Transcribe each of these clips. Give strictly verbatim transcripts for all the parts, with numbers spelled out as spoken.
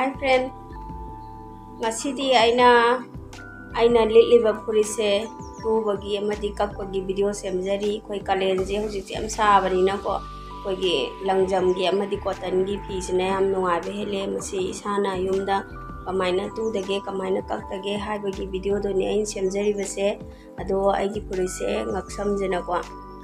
Hi friend, ꯉꯁꯤꯗꯤ ꯑꯩꯅ ꯑꯩꯅ ꯂꯤꯠꯂꯤꯕ ꯐꯨꯔꯤꯠꯁꯦ ꯇꯨꯕꯒꯤ ꯑꯃꯗꯤ ꯀꯛꯄꯒꯤ ꯚꯤꯗꯤꯑꯣ ꯁꯦꯝꯖꯔꯤ꯫ ꯑꯩꯈꯣꯏ ꯀꯥꯂꯦꯟꯁꯦ ꯍꯧꯖꯤꯛꯁꯦ ꯌꯥꯝ ꯁꯥꯕꯅꯤꯅꯀꯣ, ꯑꯩꯈꯣꯏꯒꯤ ꯂꯪꯖꯝꯒꯤ ꯑꯃꯗꯤ ꯀꯣꯇꯟꯒꯤ ꯐꯤꯁꯤꯅ ꯌꯥꯝ ꯅꯨꯡꯉꯥꯏꯕ ꯍꯦꯜꯂꯦ꯫ ꯃꯁꯤ ꯏꯁꯥꯅ ꯌꯨꯝꯗ ꯀꯃꯥꯏꯅ ꯇꯨꯗꯒꯦ, ꯀꯃꯥꯏꯅ ꯀꯛꯇꯒꯦ ꯍꯥꯏꯕꯒꯤ ꯚꯤꯗꯤꯑꯣꯗꯨꯅꯤ ꯑꯩꯅ ꯁꯦꯝꯖꯔꯤꯕꯁꯦ꯫ ꯑꯗꯣ ꯑꯩꯒꯤ ꯐꯨꯔꯤꯠꯁꯦ ꯉꯛꯁꯝꯁꯤꯅꯀꯣ,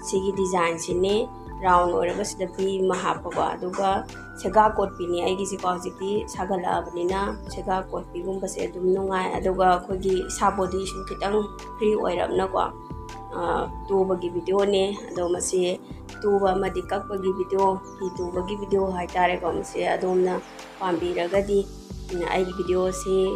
ꯁꯤꯒꯤ ꯗꯤꯖꯥꯏꯟꯁꯤꯅꯤ, ꯔꯥꯎꯟ ꯑꯣꯏꯔꯒ ꯁꯤꯗ ꯚꯤ ꯑꯃ ꯍꯥꯞꯄꯀꯣ, ꯑꯗꯨꯒ ꯁꯦꯒꯥ ꯀꯣꯠꯄꯤꯅꯤ ꯑꯩꯒꯤꯁꯤꯀꯣ꯫ ꯍꯧꯖꯤꯛꯇꯤ ꯁꯥꯒꯠꯂꯛꯑꯕꯅꯤꯅ ꯁꯦꯒꯥ ꯀꯣꯠꯄꯤꯒꯨꯝꯕꯁꯦ ꯑꯗꯨꯝ ꯅꯨꯡꯉꯥꯏ, ꯑꯗꯨꯒ ꯑꯩꯈꯣꯏꯒꯤ ꯏꯁꯥ ꯕꯣꯗꯤꯁꯨ ꯈꯤꯇꯪ ꯐ꯭ꯔꯤ ꯑꯣꯏꯔꯞꯅꯀꯣ, ꯑ, ꯇꯨꯕꯒꯤ ꯚꯤꯗꯤꯑꯣꯅꯦ꯫ ꯑꯗꯣ ꯃꯁꯤ ꯇꯨꯕ ꯑꯃꯗꯤ ꯀꯛꯄꯒꯤ ꯚꯤꯗꯤꯑꯣ, ꯐꯤ ꯇꯨꯕꯒꯤ ꯚꯤꯗꯤꯑꯣ ꯍꯥꯏꯇꯥꯔꯦꯀꯣ, ꯃꯁꯤ ꯑꯗꯣꯝꯅ ꯄꯥꯝꯕꯤꯔꯒꯗꯤ, ꯎꯝ, ꯑꯩꯒꯤ ꯚꯤꯗꯤꯑꯣꯁꯤ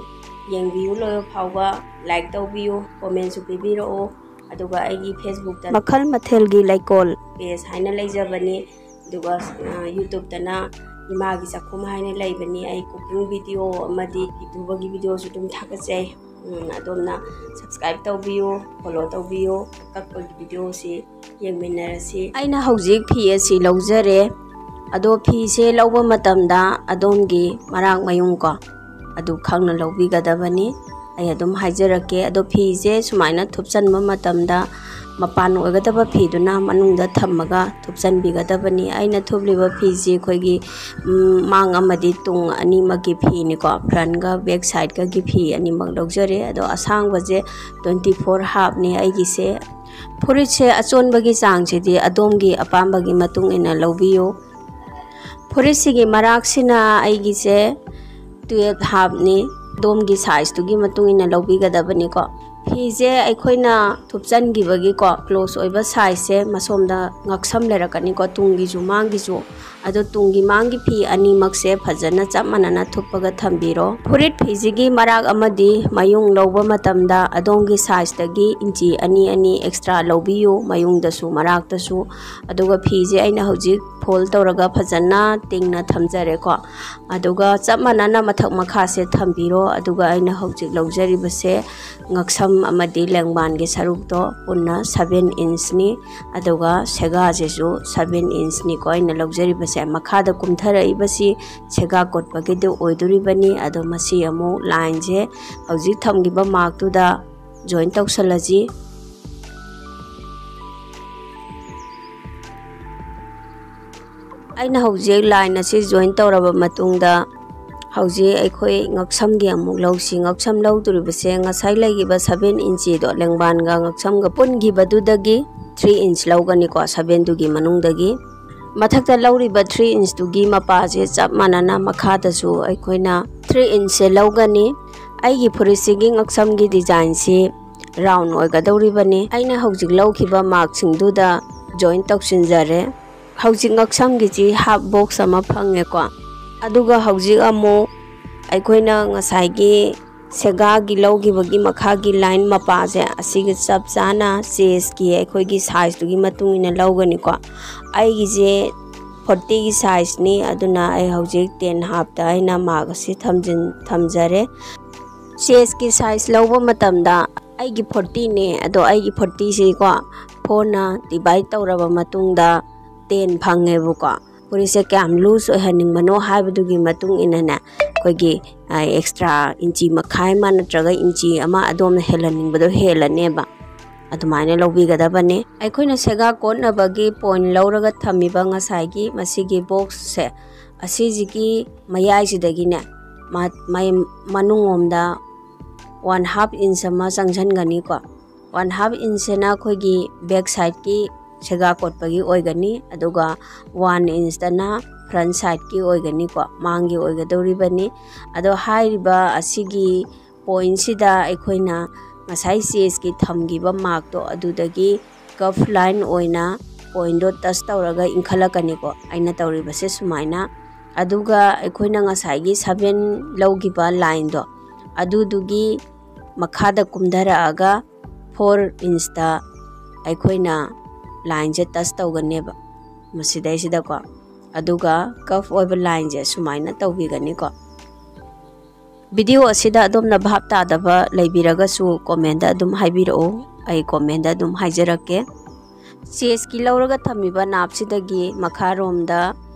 ꯌꯦꯡꯕꯤꯌꯨ, ꯂꯣꯏꯕ ꯐꯥꯎꯕ ꯂꯥꯏꯛ ꯇꯧꯕꯤꯌꯨ, ꯀꯣꯃꯦꯟꯁꯨ ꯄꯤꯕꯤꯔꯛꯑꯣ꯫ ꯑꯗꯨꯒ ꯑꯩꯒꯤ ꯐꯦꯁꯕꯨꯛꯇ ꯃꯈꯜ ꯃꯊꯦꯜꯒꯤ ꯂꯩꯀꯣꯜ ꯄꯦꯖ ꯍꯥꯏꯅ ꯂꯩꯖꯕꯅꯤ, ꯑꯗꯨꯒ, ꯑ, ꯌꯨꯇꯨꯕꯇꯅ ꯏꯃꯥꯒꯤ ꯆꯥꯛꯈꯨꯝ ꯍꯥꯏꯅ ꯂꯩꯕꯅꯤ꯫ ꯑꯩ ꯀꯨꯀꯤꯡ ꯚꯤꯗꯤꯑꯣ ꯑꯃꯗꯤ ꯐꯤ ꯇꯨꯕꯒꯤ ꯚꯤꯗꯤꯑꯣꯁꯨ ꯑꯗꯨꯝ ꯊꯥꯒꯠꯆꯩ꯫ ꯎꯝ, ꯑꯗꯣꯝꯅ ꯁꯕꯁꯀ꯭ꯔꯥꯏꯕ ꯇꯧꯕꯤꯌꯨ, ꯐꯣꯂꯣ ꯇꯧꯕꯤꯌꯨ, ꯀꯛꯄꯒꯤ ꯚꯤꯗꯤꯑꯣꯁꯤ ꯌꯦꯡꯃꯤꯟꯅꯔꯁꯤ꯫ ꯑꯩꯅ ꯍꯧꯖꯤꯛ ꯐꯤ ꯑꯁꯤ ꯂꯧꯖꯔꯦ꯫ ꯑꯗꯣ ꯐꯤꯁꯦ ꯂꯧꯕ ꯃꯇꯝꯗ ꯑꯗꯣꯝꯒꯤ ꯃꯔꯥꯛ ꯃꯌꯨꯡ ꯀꯣ, ꯑꯗꯨ ꯈꯪꯅ ꯂꯧꯕꯤꯒꯗꯕꯅꯤ꯫ ꯑꯩ ꯑꯗꯨꯝ ꯍꯥꯏꯖꯔꯛꯀꯦ꯫ ꯑꯗꯣ ꯐꯤꯁꯦ ꯁꯨꯃꯥꯏꯅ ꯊꯨꯞꯆꯟꯕ ꯃꯇꯝꯗ ꯃꯄꯥꯟ ꯑꯣꯏꯒꯗꯕ ꯐꯤꯗꯨꯅ ꯃꯅꯨꯡꯗ ꯊꯝꯃꯒ ꯊꯨꯞꯆꯟꯕꯤꯒꯗꯕꯅꯤ꯫ ꯑꯩꯅ ꯊꯨꯞꯂꯤꯕ ꯐꯤꯁꯤ ꯑꯩꯈꯣꯏꯒꯤ, ꯎꯝ, ꯃꯥꯡ ꯑꯃꯗꯤ ꯇꯨꯡ ꯑꯅꯤꯃꯛꯀꯤ ꯐꯤꯅꯤꯀꯣ, ꯐ꯭ꯔꯟꯒ ꯕꯦꯛ ꯁꯥꯏꯠꯀꯒꯤ ꯐꯤ ꯑꯅꯤꯃꯛ ꯂꯧꯖꯔꯦ꯫ ꯑꯗꯣ ꯑꯁꯥꯡꯕꯁꯦ twenty four halfꯅꯤ ꯑꯩꯒꯤꯁꯦ꯫ ꯐꯨꯔꯤꯠꯁꯦ ꯑꯆꯣꯟꯕꯒꯤ ꯆꯥꯡꯁꯤꯗꯤ ꯑꯗꯣꯝꯒꯤ ꯑꯄꯥꯝꯕꯒꯤ ꯃꯇꯨꯡ ꯏꯟꯅ ꯂꯧꯕꯤꯌꯨ꯫ ꯐꯨꯔꯤꯠꯁꯤꯒꯤ ꯃꯔꯥꯛꯁꯤꯅ ꯑꯩꯒꯤꯁꯦ twelve halfꯅꯤ꯫ ꯑꯗꯣꯝꯒꯤ ꯁꯥꯏꯖꯇꯨꯒꯤ ꯃꯇꯨꯡ ꯏꯟꯅ ꯂꯧꯕꯤꯒꯗꯕꯅꯤꯀꯣ꯫ ꯐꯤꯁꯦ ꯑꯩꯈꯣꯏꯅ ꯊꯨꯞꯆꯟꯈꯤꯕꯒꯤꯀꯣ, ꯀ꯭ꯂꯣꯁ ꯑꯣꯏꯕ ꯁꯥꯏꯖꯁꯦ ꯃꯁꯣꯝꯗ ꯉꯛꯁꯝ ꯂꯩꯔꯛꯀꯅꯤꯀꯣ, ꯇꯨꯡꯒꯤꯁꯨ ꯃꯥꯡꯒꯤꯁꯨ꯫ ꯑꯗꯣ ꯇꯨꯡꯒꯤ ꯃꯥꯡꯒꯤ ꯐꯤ ꯑꯅꯤꯃꯛꯁꯦ ꯐꯖꯅ ꯆꯞ ꯃꯥꯟꯅꯅ ꯊꯨꯞꯄꯒ ꯊꯝꯕꯤꯔꯣ꯫ ꯐꯨꯔꯤꯠ ꯐꯤꯁꯤꯒꯤ ꯃꯔꯥꯛ ꯑꯃꯗꯤ ꯃꯌꯨꯡ ꯂꯧꯕ ꯃꯇꯝꯗ ꯑꯗꯣꯝꯒꯤ ꯁꯥꯏꯖꯇꯒꯤ ꯏꯟꯆꯤ ꯑꯅꯤ ꯑꯅꯤ ꯑꯦꯛꯁꯇ꯭ꯔꯥ ꯂꯧꯕꯤꯌꯨ, ꯃꯌꯨꯡꯗꯁꯨ ꯃꯔꯥꯛꯇꯁꯨ꯫ ꯑꯗꯨꯒ ꯐꯤꯁꯦ ꯑꯩꯅ ꯍꯧꯖꯤꯛ ꯐꯣꯜ ꯇꯧꯔꯒ ꯐꯖꯅ ꯇꯤꯡꯅ ꯊꯝꯖꯔꯦꯀꯣ꯫ ꯑꯗꯨꯒ ꯆꯞ ꯃꯥꯟꯅꯅ ꯃꯊꯛ ꯃꯈꯥꯁꯦ ꯊꯝꯕꯤꯔꯣ꯫ ꯑꯗꯨꯒ ꯑꯩꯅ ꯍꯧꯖꯤꯛ ꯂꯧꯖꯔꯤꯕꯁꯦ ꯉꯛꯁꯝ ꯑꯃꯗꯤ ꯂꯦꯡꯕꯥꯟꯒꯤ ꯁꯔꯨꯛꯇꯣ ꯄꯨꯟꯅ seven inchꯅꯤ꯫ ꯑꯗꯨꯒ ꯁꯦꯒꯥꯁꯤꯁꯨ seven inchꯅꯤꯀꯣ ꯑꯩꯅ ꯂꯧꯖꯔꯤꯕꯁꯦ꯫ ꯁꯦ ꯃꯈꯥꯗ ꯀꯨꯝꯊꯔꯛꯏꯕꯁꯤ ꯁꯦꯒꯥ ꯀꯣꯠꯄꯒꯤꯗꯨ ꯑꯣꯏꯗꯣꯔꯤꯕꯅꯤ꯫ ꯑꯗꯣ ꯃꯁꯤ ꯑꯃꯨꯛ ꯂꯥꯏꯟꯁꯦ ꯍꯧꯖꯤꯛ ꯊꯝꯈꯤꯕ ꯃꯥꯔꯛꯇꯨꯗ ꯖꯣꯏꯟ ꯇꯧꯁꯜꯂꯁꯤ꯫ ꯑꯩꯅ ꯍꯧꯖꯤꯛ ꯂꯥꯏꯟ ꯑꯁꯤ ꯖꯣꯏꯟ ꯇꯧꯔꯕ ꯃꯇꯨꯡꯗ ꯍꯧꯖꯤꯛ ꯑꯩꯈꯣꯏ ꯉꯛꯁꯝꯒꯤ ꯑꯃꯨꯛ ꯂꯧꯁꯤ꯫ ꯉꯛꯁꯝ ꯂꯧꯗꯣꯔꯤꯕꯁꯦ ꯉꯁꯥꯏ ꯂꯩꯈꯤꯕ ꯁꯚꯦꯟ ꯏꯟꯆꯤꯗꯣ, ꯂꯦꯡꯕꯥꯟꯒ ꯉꯛꯁꯝꯒ ꯄꯨꯟꯈꯤꯕꯗꯨꯗꯒꯤ ꯊ꯭ꯔꯤ ꯏꯟꯆ ꯂꯧꯒꯅꯤꯀꯣ, ꯁꯚꯦꯟꯗꯨꯒꯤ ꯃꯅꯨꯡꯗꯒꯤ꯫ ꯃꯊꯛꯇ ꯂꯧꯔꯤꯕ ꯊ꯭ꯔꯤ ꯏꯟꯆꯇꯨꯒꯤ ꯃꯄꯥꯁꯦ ꯆꯞ ꯃꯥꯟꯅꯅ ꯃꯈꯥꯗꯁꯨ ꯑꯩꯈꯣꯏꯅ ꯊ꯭ꯔꯤ ꯏꯟꯆꯁꯦ ꯂꯧꯒꯅꯤ꯫ ꯑꯩꯒꯤ ꯐꯨꯔꯤꯠꯁꯤꯒꯤ ꯉꯛꯁꯝꯒꯤ ꯗꯤꯖꯥꯏꯟꯁꯤ ꯔꯥꯎꯟ ꯑꯣꯏꯒꯗꯧꯔꯤꯕꯅꯤ꯫ ꯑꯩꯅ ꯍꯧꯖꯤꯛ ꯂꯧꯈꯤꯕ ꯃꯥꯔꯛꯁꯤꯡꯗꯨꯗ ꯖꯣꯏꯟ ꯇꯧꯁꯤꯟꯖꯔꯦ꯫ ꯍꯧꯖꯤꯛ ꯉꯛꯁꯝꯒꯤꯁꯤ ꯍꯥꯞ ꯕꯣꯛꯁ ꯑꯃ ꯐꯪꯉꯦꯀꯣ꯫ ꯑꯗꯨꯒ ꯍꯧꯖꯤꯛ ꯑꯃꯨꯛ ꯑꯩꯈꯣꯏꯅ ꯉꯁꯥꯏꯒꯤ ꯁꯦꯒꯥꯒꯤ ꯂꯧꯈꯤꯕꯒꯤ ꯃꯈꯥꯒꯤ ꯂꯥꯏꯟ ꯃꯄꯥꯁꯦ ꯑꯁꯤꯒ ꯆꯞ ꯆꯥꯅ ꯆꯦꯁꯀꯤ ꯑꯩꯈꯣꯏꯒꯤ ꯁꯥꯏꯖꯇꯨꯒꯤ ꯃꯇꯨꯡ ꯏꯟꯅ ꯂꯧꯒꯅꯤꯀꯣ꯫ ꯑꯩꯒꯤꯁꯦ ꯐꯣꯔꯇꯤꯒꯤ ꯁꯥꯏꯖꯅꯤ, ꯑꯗꯨꯅ ꯑꯩ ꯍꯧꯖꯤꯛ ꯇꯦꯟ ꯍꯥꯞꯇ ꯑꯩꯅ ꯃꯥꯔꯛ ꯑꯁꯤ ꯊꯝꯖꯤꯟ-, ꯊꯝꯖꯔꯦ꯫ ꯆꯦꯁꯀꯤ ꯁꯥꯏꯖ ꯂꯧꯕ ꯃꯇꯝꯗ ꯑꯩꯒꯤ ꯐꯣꯔꯇꯤꯅꯦ, ꯑꯗꯣ ꯑꯩꯒꯤ ꯐꯣꯔꯇꯤꯁꯤꯀꯣ ꯐꯣꯔꯅ ꯗꯤꯚꯥꯏꯠ ꯇꯧꯔꯕ ꯃꯇꯨꯡꯗ ꯇꯦꯟ ꯐꯪꯉꯦꯕꯀꯣ꯫ ꯐꯨꯔꯤꯠꯁꯦ ꯀꯌꯥꯝ ꯂꯨꯖ ꯑꯣꯏꯍꯟꯅꯤꯡꯕꯅꯣ ꯍꯥꯏꯕꯗꯨꯒꯤ ꯃꯇꯨꯡ ꯏꯟꯅꯅꯦ ꯑꯩꯈꯣꯏꯒꯤ, ꯑ, ꯑꯦꯛꯁꯇ꯭ꯔꯥ ꯏꯟꯆꯤ ꯃꯈꯥꯏ ꯑꯃ ꯅꯠꯇ꯭ꯔꯒ ꯏꯟꯆꯤ ꯑꯃ ꯑꯗꯣꯝꯅ ꯍꯦꯜꯍꯟꯅꯤꯡꯕꯗꯣ ꯍꯦꯜꯂꯅꯦꯕ꯫ ꯑꯗꯨꯃꯥꯏꯅ ꯂꯧꯕꯤꯒꯗꯕꯅꯦ꯫ ꯑꯩꯈꯣꯏꯅ ꯁꯦꯒꯥ ꯀꯣꯠꯅꯕꯒꯤ ꯄꯣꯏꯟ ꯂꯧꯔꯒ ꯊꯝꯃꯤꯕ ꯉꯁꯥꯏꯒꯤ ꯃꯁꯤꯒꯤ ꯕꯣꯛꯁꯁꯦ, ꯑꯁꯤꯁꯤꯒꯤ ꯃꯌꯥꯏꯁꯤꯗꯒꯤꯅꯦ ꯃ-, ꯃꯩ-, ꯃꯅꯨꯡꯂꯣꯝꯗ ꯋꯥꯟ ꯍꯥꯐ ꯏꯟꯆ ꯑꯃ ꯆꯪꯁꯤꯟꯒꯅꯤꯀꯣ꯫ ꯋꯥꯟ ꯍꯥꯐ ꯏꯟꯆꯁꯤꯅ ꯑꯩꯈꯣꯏꯒꯤ ꯕꯦꯛ ꯁꯥꯏꯠꯀꯤ ꯁꯦꯒꯥ ꯀꯣꯠꯄꯒꯤ ꯑꯣꯏꯒꯅꯤ, ꯑꯗꯨꯒ ꯋꯥꯟ ꯏꯟꯆꯇꯅ ꯐ꯭ꯔꯟ ꯁꯥꯏꯠꯀꯤ ꯑꯣꯏꯒꯅꯤꯀꯣ, ꯃꯥꯡꯒꯤ ꯑꯣꯏꯒꯗꯧꯔꯤꯕꯅꯤ꯫ ꯑꯗꯣ ꯍꯥꯏꯔꯤꯕ ꯑꯁꯤꯒꯤ ꯄꯣꯏꯟꯁꯤꯗ ꯑꯩꯈꯣꯏꯅ ꯉꯁꯥꯏ ꯆꯦꯁꯀꯤ ꯊꯝꯈꯤꯕ ꯃꯥꯔꯛꯇꯣ ꯑꯗꯨꯗꯒꯤ ꯀꯐ ꯂꯥꯏꯟ ꯑꯣꯏꯅ ꯄꯣꯏꯟꯗꯣ ꯇꯆ ꯇꯧꯔꯒ ꯏꯟꯈꯠꯂꯛꯀꯅꯤꯀꯣ꯫ ꯑꯩꯅ ꯇꯧꯔꯤꯕꯁꯦ ꯁꯨꯃꯥꯏꯅ꯫ ꯑꯗꯨꯒ ꯑꯩꯈꯣꯏꯅ ꯉꯁꯥꯏꯒꯤ ꯁꯚꯦꯟ ꯂꯧꯈꯤꯕ ꯂꯥꯏꯟꯗꯣ ꯑꯗꯨꯗꯨꯒꯤ ꯃꯈꯥꯗ ꯀꯨꯝꯊꯔꯛꯑꯒ ꯐꯣꯔ ꯏꯟꯆꯇ ꯑꯩꯈꯣꯏꯅ ꯂꯥꯏꯟꯁꯦ ꯇꯆ ꯇꯧꯒꯅꯦꯕ ꯃꯁꯤꯗꯩꯁꯤꯗꯀꯣ꯫ ꯑꯗꯨꯒ ꯀꯐ ꯑꯣꯏꯕ ꯂꯥꯏꯟꯁꯦ ꯁꯨꯃꯥꯏꯅ ꯇꯧꯕꯤꯒꯅꯤꯀꯣ꯫ ꯚꯤꯗꯤꯑꯣ ꯑꯁꯤꯗ ꯑꯗꯣꯝꯅ ꯚꯥꯞ ꯇꯥꯗꯕ ꯂꯩꯕꯤꯔꯒꯁꯨ ꯀꯣꯃꯦꯟꯗ ꯑꯗꯨꯝ ꯍꯥꯏꯕꯤꯔꯛꯎ, ꯑꯩ ꯀꯣꯃꯦꯟꯗ ꯑꯗꯨꯝ ꯍꯥꯏꯖꯔꯛꯀꯦ꯫ ꯆꯦꯁꯀꯤ ꯂꯧꯔꯒ ꯊꯝꯃꯤꯕ ꯅꯥꯞꯁꯤꯗꯒꯤ ꯃꯈꯥꯔꯣꯝꯗ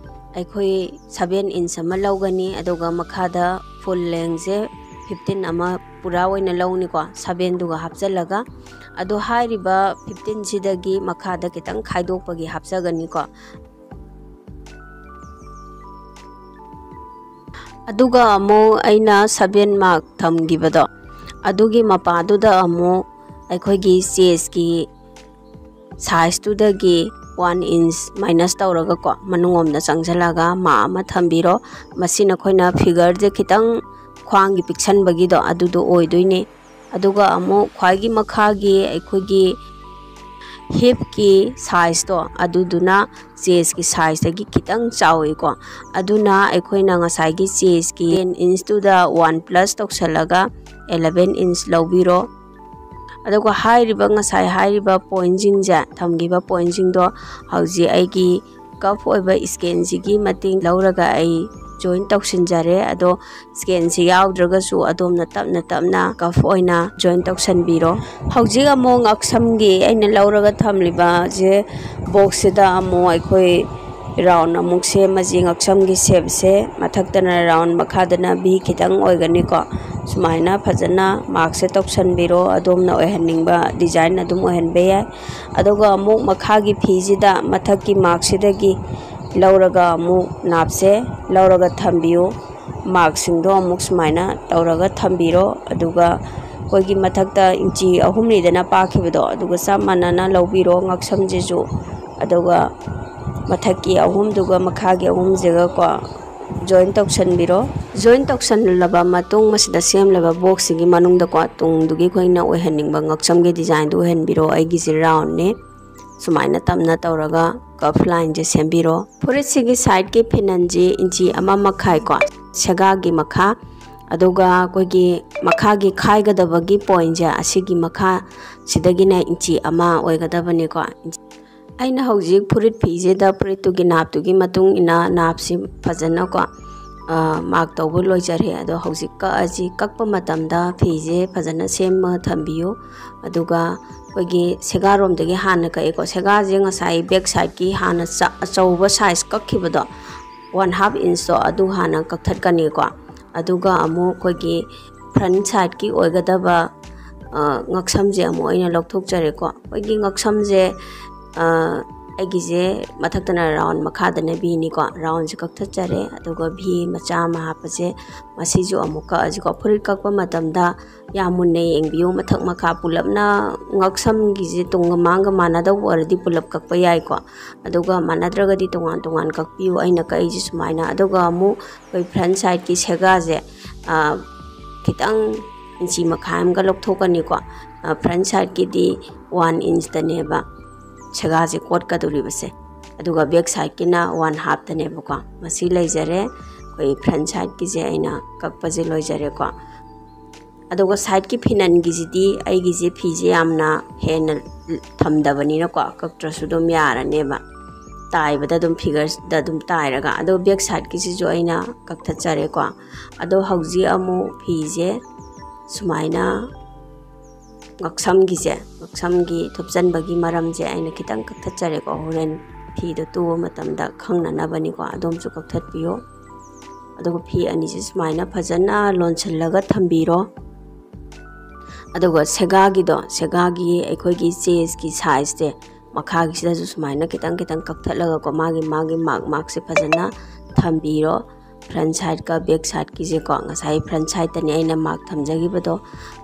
ꯑꯩꯈꯣꯏ ꯁꯚꯦꯟ ꯏꯟꯁ ꯑꯃ ꯂꯧꯒꯅꯤ, ꯑꯗꯨꯒ ꯃꯈꯥꯗ ꯐꯨꯜ ꯂꯦꯡꯁꯦ ꯐꯤꯐꯇꯤꯟ ꯑꯃ ꯄꯨꯔꯥ ꯑꯣꯏꯅ ꯂꯧꯅꯤꯀꯣ, ꯁꯚꯦꯟꯗꯨꯒ ꯍꯥꯞꯆꯤꯜꯂꯒ꯫ ꯑꯗꯣ ꯍꯥꯏꯔꯤꯕ ꯐꯤꯐꯇꯤꯟꯁꯤꯗꯒꯤ ꯃꯈꯥꯗ ꯈꯤꯇꯪ ꯈꯥꯏꯗꯣꯛꯄꯒꯤ ꯍꯥꯞꯆꯒꯅꯤꯀꯣ꯫ ꯑꯗꯨꯒ ꯑꯃꯨꯛ ꯑꯩꯅ ꯁꯚꯦꯟ ꯃꯥꯔꯛ ꯊꯝꯈꯤꯕꯗꯣ, ꯑꯗꯨꯒꯤ ꯃꯄꯥꯗꯨꯗ ꯑꯃꯨꯛ ꯑꯩꯈꯣꯏꯒꯤ ꯆꯦꯁꯀꯤ ꯁꯥꯏꯖꯇꯨꯗꯒꯤ ꯋꯥꯟ ꯏꯟꯁ ꯃꯥꯏꯅꯁ ꯇꯧꯔꯒꯀꯣ, ꯃꯅꯨꯡꯂꯣꯝꯗ ꯆꯪꯁꯤꯜꯂꯒ ꯃꯥꯛ ꯑꯃ ꯊꯝꯕꯤꯔꯣ꯫ ꯃꯁꯤ ꯅꯈꯣꯏꯅ ꯐꯤꯒꯔꯁꯦ ꯈꯤꯇꯪ ꯈ꯭ꯋꯥꯡꯒꯤ ꯄꯤꯛꯁꯟꯕꯒꯤꯗꯣ ꯑꯗꯨꯗꯣ ꯑꯣꯏꯗꯣꯏꯅꯦ꯫ ꯑꯗꯨꯒ ꯑꯃꯨꯛ ꯈ꯭ꯋꯥꯏꯒꯤ ꯃꯈꯥꯒꯤ ꯑꯩꯈꯣꯏꯒꯤ ꯍꯤꯞꯀꯤ ꯁꯥꯏꯖꯇꯣ ꯑꯗꯨꯗꯨꯅ ꯆꯦꯁꯀꯤ ꯁꯥꯏꯖꯇꯒꯤ ꯈꯤꯇꯪ ꯆꯥꯎꯋꯤꯀꯣ꯫ ꯑꯗꯨꯅ ꯑꯩꯈꯣꯏꯅ ꯉꯁꯥꯏꯒꯤ ꯆꯦꯁꯀꯤ ꯇꯦꯟ ꯏꯟꯁꯇꯨꯗ ꯋꯥꯟ ꯄ꯭ꯂꯁ ꯇꯧꯁꯜꯂꯒ ꯑꯦꯂꯚꯦꯟ ꯏꯟꯁ ꯂꯧꯕꯤꯔꯣ꯫ ꯑꯗꯨꯒ ꯍꯥꯏꯔꯤꯕ, ꯉꯁꯥꯏ ꯍꯥꯏꯔꯤꯕ ꯄꯣꯏꯟꯁꯤꯡꯁꯦ, ꯊꯝꯈꯤꯕ ꯄꯣꯏꯟꯁꯤꯡꯗꯣ ꯍꯧꯖꯤꯛ ꯑꯩꯒꯤ ꯀꯐ ꯑꯣꯏꯕ ꯏꯁꯀꯦꯟꯁꯤꯒꯤ ꯃꯇꯦꯡ ꯂꯧꯔꯒ ꯑꯩ ꯖꯣꯏꯟ ꯇꯧꯁꯤꯟꯖꯔꯦ꯫ ꯑꯗꯣ ꯏꯁꯀꯦꯟꯁꯤ ꯌꯥꯎꯗ꯭ꯔꯒꯁꯨ ꯑꯗꯣꯝꯅ ꯇꯞꯅ ꯇꯞꯅ ꯀꯐ ꯑꯣꯏꯅ ꯖꯣꯏꯟ ꯇꯧꯁꯟꯕꯤꯔꯣ꯫ ꯍꯧꯖꯤꯛ ꯑꯃꯨꯛ ꯉꯛꯁꯝꯒꯤ ꯑꯩꯅ ꯂꯧꯔꯒ ꯊꯝꯂꯤꯕꯁꯦ ꯕꯣꯛꯁꯁꯤꯗ ꯑꯃꯨꯛ ꯑꯩꯈꯣꯏ ꯔꯥꯎꯟ ꯑꯃꯨꯛ ꯁꯦꯝꯃꯁꯤ꯫ ꯉꯛꯁꯝꯒꯤ ꯁꯦꯞꯁꯦ ꯃꯊꯛꯇꯅ ꯔꯥꯎꯟ, ꯃꯈꯥꯗꯅ ꯚꯤ ꯈꯤꯇꯪ ꯑꯣꯏꯒꯅꯤꯀꯣ꯫ ꯁꯨꯃꯥꯏꯅ ꯐꯖꯅ ꯃꯥꯔꯛꯁꯦ ꯇꯧꯁꯟꯕꯤꯔꯣ꯫ ꯑꯗꯣꯝꯅ ꯑꯣꯏꯍꯟꯅꯤꯡꯕ ꯗꯤꯖꯥꯏꯟ ꯑꯗꯨꯝ ꯑꯣꯏꯍꯟꯕ ꯌꯥꯏ꯫ ꯑꯗꯨꯒ ꯑꯃꯨꯛ ꯃꯈꯥꯒꯤ ꯐꯤꯁꯤꯗ ꯃꯊꯛꯀꯤ ꯃꯥꯔꯛꯁꯤꯗꯒꯤ ꯂꯧꯔꯒ ꯑꯃꯨꯛ ꯅꯥꯞꯁꯦ ꯂꯧꯔꯒ ꯊꯝꯕꯤꯌꯨ꯫ ꯃꯥꯔꯛꯁꯤꯡꯗꯣ ꯑꯃꯨꯛ ꯁꯨꯃꯥꯏꯅ ꯇꯧꯔꯒ ꯊꯝꯕꯤꯔꯣ꯫ ꯑꯗꯨꯒ ꯑꯩꯈꯣꯏꯒꯤ ꯃꯊꯛꯇ ꯏꯟꯆꯤ ꯑꯍꯨꯝꯅꯤꯗꯅ ꯄꯥꯛꯈꯤꯕꯗꯣ, ꯑꯗꯨꯒ ꯆꯞ ꯃꯥꯟꯅꯅ ꯂꯧꯕꯤꯔꯣ ꯉꯛꯁꯝꯁꯤꯁꯨ꯫ ꯑꯗꯨꯒ ꯃꯊꯛꯀꯤ ꯑꯍꯨꯝꯗꯨꯒ ꯃꯈꯥꯒꯤ ꯑꯍꯨꯝꯁꯤꯒꯀꯣ ꯖꯣꯏꯟ ꯇꯧꯁꯟꯕꯤꯔꯣ꯫ ꯖꯣꯏꯟ ꯇꯧꯁꯜꯂꯕ ꯃꯇꯨꯡ, ꯃꯁꯤꯗ ꯁꯦꯝꯂꯤꯕ ꯕꯣꯛꯁꯁꯤꯒꯤ ꯃꯅꯨꯡꯗꯀꯣ ꯇꯨꯡꯗꯨꯒꯤ ꯑꯩꯈꯣꯏꯅ ꯑꯣꯏꯍꯟꯅꯤꯡꯕ ꯉꯛꯁꯝꯒꯤ ꯗꯤꯖꯥꯏꯟꯗꯨ ꯑꯣꯏꯍꯟꯕꯤꯔꯣ꯫ ꯑꯩꯒꯤꯁꯦ ꯔꯥꯎꯟꯅꯦ꯫ ꯁꯨꯃꯥꯏꯅ ꯇꯞꯅ ꯇꯧꯔꯒ ꯀꯐ ꯂꯥꯏꯟꯁꯦ ꯁꯦꯝꯕꯤꯔꯣ꯫ ꯐꯨꯔꯤꯠꯁꯤꯒꯤ ꯁꯥꯏꯠꯀꯤ ꯐꯤꯅꯟꯁꯤ ꯏꯟꯆꯤ ꯑꯃ ꯃꯈꯥꯏꯀꯣ, ꯁꯦꯒꯥꯒꯤ ꯃꯈꯥ, ꯑꯗꯨꯒ ꯑꯩꯈꯣꯏꯒꯤ ꯃꯈꯥꯒꯤ ꯈꯥꯏꯒꯗꯕꯒꯤ ꯄꯣꯏꯟꯁꯦ ꯑꯁꯤꯒꯤ ꯃꯈꯥ ꯁꯤꯗꯒꯤꯅ ꯏꯟꯆꯤ ꯑꯃ ꯑꯣꯏꯒꯗꯕꯅꯤꯀꯣ꯫ ꯑꯩꯅ ꯍꯧꯖꯤꯛ ꯐꯨꯔꯤꯠ ꯐꯤꯁꯤꯗ ꯐꯨꯔꯤꯠꯇꯨꯒꯤ ꯅꯥꯞꯇꯨꯒꯤ ꯃꯇꯨꯡ ꯏꯟꯅ ꯅꯥꯞꯁꯤ ꯐꯖꯅꯀꯣ, ꯑ, ꯃꯥꯔꯛ ꯇꯧꯕ ꯂꯣꯏꯖꯔꯦ꯫ ꯑꯗꯣ ꯍꯧꯖꯤꯛ ꯀꯛꯑꯁꯤ꯫ ꯀꯛꯄ ꯃꯇꯝꯗ ꯐꯤꯁꯦ ꯐꯖꯅ ꯁꯦꯝꯃ ꯊꯝꯕꯤꯌꯨ꯫ ꯑꯗꯨꯒ ꯑꯩꯈꯣꯏꯒꯤ ꯁꯦꯒꯥꯔꯣꯝꯗꯒꯤ ꯍꯥꯟꯅ ꯀꯛꯑꯦꯀꯣ꯫ ꯁꯦꯒꯥꯁꯦ ꯉꯁꯥꯏ ꯕꯦꯛ ꯁꯥꯏꯠꯀꯤ ꯍꯥꯟꯅ ꯆ-, ꯑꯆꯧꯕ ꯁꯥꯏꯖ ꯀꯛꯈꯤꯕꯗꯣ, ꯋꯥꯟ ꯍꯥꯐ ꯏꯟꯁꯇꯣ ꯑꯗꯨ ꯍꯥꯟꯅ ꯀꯛꯊꯠꯀꯅꯤꯀꯣ꯫ ꯑꯗꯨꯒ ꯑꯃꯨꯛ ꯑꯩꯈꯣꯏꯒꯤ ꯐ꯭ꯔꯟ ꯁꯥꯏꯠꯀꯤ ꯑꯣꯏꯒꯗꯕ ꯉꯛꯁꯝꯁꯦ ꯑꯃꯨꯛ ꯑꯩꯅ ꯂꯧꯊꯣꯛꯆꯔꯦꯀꯣ꯫ ꯑꯩꯈꯣꯏꯒꯤ ꯉꯛꯁꯝꯁꯦ ꯑꯩꯒꯤꯁꯦ ꯃꯊꯛꯇꯅ ꯔꯥꯎꯟ, ꯃꯈꯥꯗꯅ ꯚꯤꯅꯤꯀꯣ꯫ ꯔꯥꯎꯟꯁꯦ ꯀꯛꯊꯠꯆꯔꯦ꯫ ꯑꯗꯨꯒ ꯚꯤ ꯃꯆꯥ ꯑꯃ ꯍꯥꯞꯄꯁꯦ, ꯃꯁꯤꯁꯨ ꯑꯃꯨꯛ ꯀꯛꯑꯁꯤꯀꯣ꯫ ꯐꯨꯔꯤꯠ ꯀꯛꯄ ꯃꯇꯝꯗ ꯌꯥꯝ ꯃꯨꯟꯅ ꯌꯦꯡꯕꯤꯌꯨ꯫ ꯃꯊꯛ ꯃꯈꯥ ꯄꯨꯂꯞꯅ ꯉꯛꯁꯝꯒꯤꯁꯦ ꯇꯨꯡꯒ ꯃꯥꯡꯒ ꯃꯥꯟꯅꯗꯧꯕ ꯑꯣꯏꯔꯗꯤ ꯄꯨꯂꯞ ꯀꯛꯄ ꯌꯥꯏꯀꯣ꯫ ꯑꯗꯨꯒ ꯃꯥꯟꯅꯗ꯭ꯔꯒꯗꯤ ꯇꯣꯉꯥꯟ ꯇꯣꯉꯥꯟ ꯀꯛꯄꯤꯌꯨ꯫ ꯑꯩꯅ ꯀꯛꯏꯁꯦ ꯁꯨꯃꯥꯏꯅ꯫ ꯑꯗꯨꯒ ꯑꯃꯨꯛ ꯑꯩꯈꯣꯏ ꯐ꯭ꯔꯟ ꯁꯥꯏꯠꯀꯤ ꯁꯦꯒꯥꯁꯦ ꯈꯤꯇꯪ ꯏꯟꯆꯤ ꯃꯈꯥꯏ ꯑꯃꯒ ꯂꯧꯊꯣꯛꯀꯅꯤꯀꯣ꯫ Front ꯁꯥꯏꯠꯀꯤꯗꯤ one ꯏꯟꯆꯇꯅꯦꯕ ꯁꯦꯒꯥꯁꯦ ꯀꯣꯠꯀꯗꯧꯔꯤꯕꯁꯦ꯫ ꯑꯗꯨꯒ ꯕꯦꯛ ꯁꯥꯏꯠꯀꯤꯅ ꯋꯥꯟ ꯍꯥꯐꯇꯅꯦꯕꯀꯣ꯫ ꯃꯁꯤ ꯂꯩꯖꯔꯦ꯫ ꯑꯩꯈꯣꯏ ꯐ꯭ꯔꯟ ꯁꯥꯏꯠꯀꯤꯁꯦ ꯑꯩꯅ ꯀꯛꯄꯁꯦ ꯂꯣꯏꯖꯔꯦꯀꯣ꯫ ꯑꯗꯨꯒ ꯁꯥꯏꯠꯀꯤ ꯐꯤꯅꯟꯒꯤꯁꯤꯗꯤ ꯑꯩꯒꯤꯁꯦ ꯐꯤꯁꯦ ꯌꯥꯝꯅ ꯍꯦꯟꯅ ꯊꯝꯗꯕꯅꯤꯅꯀꯣ, ꯀꯛꯇ꯭ꯔꯁꯨ ꯑꯗꯨꯝ ꯌꯥꯔꯅꯦꯕ, ꯇꯥꯏꯕꯗ ꯑꯗꯨꯝ ꯐꯤꯒꯔꯁꯤꯗ ꯑꯗꯨꯝ ꯇꯥꯏꯔꯒ꯫ ꯑꯗꯣ ꯕꯦꯛ ꯁꯥꯏꯠꯀꯤꯁꯤꯁꯨ ꯑꯩꯅ ꯀꯛꯊꯠꯆꯔꯦꯀꯣ꯫ ꯑꯗꯣ ꯍꯧꯖꯤꯛ ꯑꯃꯨꯛ ꯐꯤꯁꯦ ꯁꯨꯃꯥꯏꯅ ꯉꯛꯁꯝꯒꯤꯁꯦ, ꯉꯛꯁꯝꯒꯤ ꯊꯨꯞꯆꯟꯕꯒꯤ ꯃꯔꯝꯁꯦ ꯑꯩꯅ ꯈꯤꯇꯪ ꯀꯛꯊꯠꯆꯔꯦꯀꯣ꯫ ꯍꯣꯔꯦꯟ ꯐꯤꯗꯣ ꯇꯨꯕ ꯃꯇꯝꯗ ꯈꯪꯅꯅꯕꯅꯤꯀꯣ, ꯑꯗꯣꯝꯁꯨ ꯀꯛꯊꯠꯄꯤꯌꯣ꯫ ꯑꯗꯨꯒ ꯐꯤ ꯑꯅꯤꯁꯦ ꯁꯨꯃꯥꯏꯅ ꯐꯖꯅ ꯂꯣꯟꯁꯤꯜꯂꯒ ꯊꯝꯕꯤꯔꯣ꯫ ꯑꯗꯨꯒ ꯁꯦꯒꯥꯒꯤꯗꯣ, ꯁꯦꯒꯥꯒꯤ ꯑꯩꯈꯣꯏꯒꯤ ꯆꯦꯁꯀꯤ ꯁꯥꯏꯖꯁꯦ ꯃꯈꯥꯒꯤꯁꯤꯗꯁꯨ ꯁꯨꯃꯥꯏꯅ ꯈꯤꯇꯪ ꯈꯤꯇꯪ ꯀꯛꯊꯠꯂꯒꯀꯣ, ꯃꯥꯒꯤ ꯃꯥꯒꯤ ꯃꯥꯔꯛ ꯃꯥꯔꯛꯁꯦ ꯐꯖꯅ ꯊꯝꯕꯤꯔꯣ꯫ ꯐ꯭ꯔꯟ ꯁꯥꯏꯠꯀ ꯕꯦꯛ ꯁꯥꯏꯠꯀꯤꯁꯦꯀꯣ, ꯉꯁꯥꯏ ꯐ꯭ꯔꯟ ꯁꯥꯏꯠꯇꯅꯦ ꯑꯩꯅ ꯃꯥꯔꯛ ꯊꯝꯖꯈꯤꯕꯗꯣ,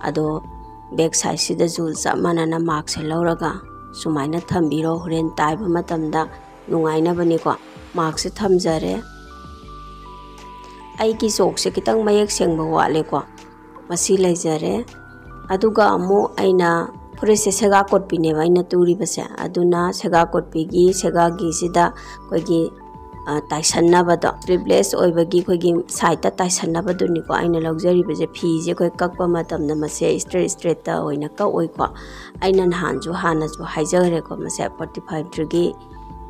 ꯑꯗꯣ ꯕꯦꯛ ꯁꯥꯏꯠꯁꯤꯗꯁꯨ ꯆꯞ ꯃꯥꯟꯅꯅ ꯃꯥꯔꯛꯁꯦ ꯂꯧꯔꯒ ꯁꯨꯃꯥꯏꯅ ꯊꯝꯕꯤꯔꯣ꯫ ꯍꯣꯔꯦꯟ ꯇꯥꯏꯕ ꯃꯇꯝꯗ ꯅꯨꯡꯉꯥꯏꯅꯕꯅꯤꯀꯣ꯫ ꯃꯥꯔꯛꯁꯦ ꯊꯝꯖꯔꯦ꯫ ꯑꯩꯒꯤ ꯆꯣꯛꯁꯦ ꯈꯤꯇꯪ ꯃꯌꯦꯛ ꯁꯦꯡꯕ ꯋꯥꯠꯂꯦꯀꯣ꯫ ꯃꯁꯤ ꯂꯩꯖꯔꯦ꯫ ꯑꯗꯨꯒ ꯑꯃꯨꯛ ꯑꯩꯅ ꯐꯨꯔꯤꯠꯁꯦ ꯁꯦꯒꯥ ꯀꯣꯠꯄꯤꯅꯦꯕ ꯑꯩꯅ ꯇꯨꯔꯤꯕꯁꯦ꯫ ꯑꯗꯨꯅ ꯁꯦꯒꯥ ꯀꯣꯠꯄꯤꯒꯤ ꯁꯦꯒꯥꯒꯤꯁꯤꯗ ꯑꯩꯈꯣꯏꯒꯤ, ꯑ, ꯇꯥꯏꯁꯟꯅꯕꯗꯣ, ꯁ꯭ꯂꯤꯞꯂꯦꯁ ꯑꯣꯏꯕꯒꯤ ꯑꯩꯈꯣꯏꯒꯤ ꯁꯥꯏꯠꯇ ꯇꯥꯏꯁꯟꯅꯕꯗꯨꯅꯤꯀꯣ ꯑꯩꯅ ꯂꯧꯖꯔꯤꯕꯁꯦ꯫ ꯐꯤꯁꯦ ꯑꯩꯈꯣꯏ ꯀꯛꯄ ꯃꯇꯝꯗ ꯃꯁꯦ ꯏꯁꯇ꯭ꯔꯦꯠ ꯏꯁꯇ꯭ꯔꯦꯠꯇ ꯑꯣꯏꯅ ꯀꯛꯑꯣꯏꯀꯣ꯫ ꯑꯩꯅ ꯅꯍꯥꯟꯁꯨ, ꯍꯥꯟꯅꯁꯨ ꯍꯥꯏꯖꯈ꯭ꯔꯦꯀꯣ, ꯃꯁꯦ ꯐꯣꯔꯇꯤ ꯐꯥꯏꯚ ꯗꯤꯒ꯭ꯔꯤ,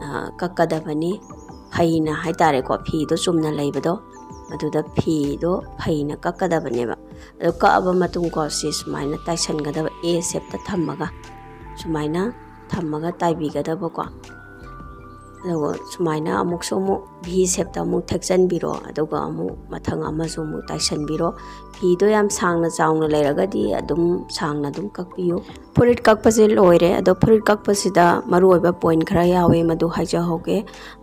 ꯑ, ꯀꯛꯀꯗꯕꯅꯤ꯫ ꯐꯩꯅ ꯍꯥꯏꯇꯥꯔꯦꯀꯣ, ꯐꯤꯗꯣ ꯆꯨꯝꯅ ꯂꯩꯕꯗꯣ, ꯑꯗꯨꯗ ꯐꯤꯗꯣ ꯐꯩꯅ ꯀꯛꯀꯗꯕꯅꯦꯕ꯫ ꯑꯗꯣ ꯀꯛꯑꯕ ꯃꯇꯨꯡꯀꯣ, ꯁꯤ ꯁꯨꯃꯥꯏꯅ ꯇꯥꯏꯁꯟꯒꯗꯕ, ꯑꯦ ꯁꯦꯞꯇ ꯊꯝꯃꯒ, ꯁꯨꯃꯥꯏꯅ ꯊꯝꯃꯒ ꯇꯥꯏꯕꯤꯒꯗꯕꯀꯣ꯫ ꯑꯗꯨꯒ ꯁꯨꯃꯥꯏꯅ ꯑꯃꯨꯛꯁꯨ ꯑꯃꯨꯛ V shape ꯇ ꯑꯃꯨꯛ ꯊꯦꯛꯆꯟꯕꯤꯔꯣ꯫ ꯑꯗꯨꯒ ꯑꯃꯨꯛ ꯃꯊꯪ ꯑꯃꯁꯨ ꯑꯃꯨꯛ ꯇꯥꯏꯁꯟꯕꯤꯔꯣ꯫ ꯐꯤꯗꯣ ꯌꯥꯝ ꯁꯥꯡꯅ ꯆꯥꯎꯅ ꯂꯩꯔꯒꯗꯤ ꯑꯗꯨꯝ ꯁꯥꯡꯅ ꯑꯗꯨꯝ ꯀꯛꯄꯤꯌꯨ꯫ ꯐꯨꯔꯤꯠ ꯀꯛꯄꯁꯦ ꯂꯣꯏꯔꯦ꯫ ꯑꯗꯣ ꯐꯨꯔꯤꯠ ꯀꯛꯄꯁꯤꯗ ꯃꯔꯨꯑꯣꯏꯕ point ꯈꯔ ꯌꯥꯎꯋꯦ, ꯃꯗꯨ ꯍꯥꯏꯖꯍꯧꯒꯦ꯫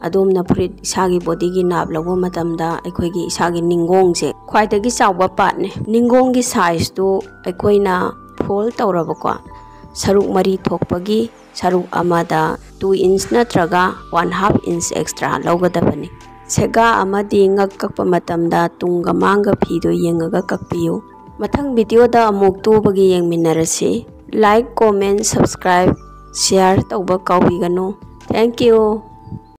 ꯑꯗꯣꯝꯅ ꯐꯨꯔꯤꯠ ꯏꯁꯥꯒꯤ body ꯒꯤ ꯅꯥꯞ ꯂꯧꯕ ꯃꯇꯝꯗ ꯑꯩꯈꯣꯏꯒꯤ ꯏꯁꯥꯒꯤ ꯅꯤꯡꯒꯣꯡꯁꯦ ꯈ꯭ꯋꯥꯏꯗꯒꯤ ꯆꯥꯎꯕ part ꯅꯦ꯫ ꯅꯤꯡꯒꯣꯡꯒꯤ size ꯇꯨ ꯑꯩꯈꯣꯏꯅ fold ꯇꯧꯔꯕꯀꯣ, ꯁꯔꯨꯛ ꯃꯔꯤ ꯊꯣꯛꯄꯒꯤ ꯁꯔꯨꯛ ꯑꯃꯗ two inch ꯅꯠꯇ꯭ꯔꯒ one half inch extra ꯂꯧꯒꯗꯕꯅꯤ꯫ ꯁꯦꯒꯥ ꯑꯃꯗꯤ ꯉꯛ ꯀꯛꯄ ꯃꯇꯝꯗ ꯇꯨꯡꯒ ꯃꯥꯡꯒ ꯐꯤꯗꯨ ꯌꯦꯡꯉꯒ ꯀꯛꯄꯤꯌꯨ꯫ ꯃꯊꯪ video ꯗ ꯑꯃꯨꯛ ꯇꯨꯕꯒꯤ ꯌꯦꯡꯃꯤꯟꯅꯔꯁꯤ꯫ Like, comment, subscribe, share ꯇꯧꯕ ꯀꯥꯎꯕꯤꯒꯅꯨ꯫ Thank you꯫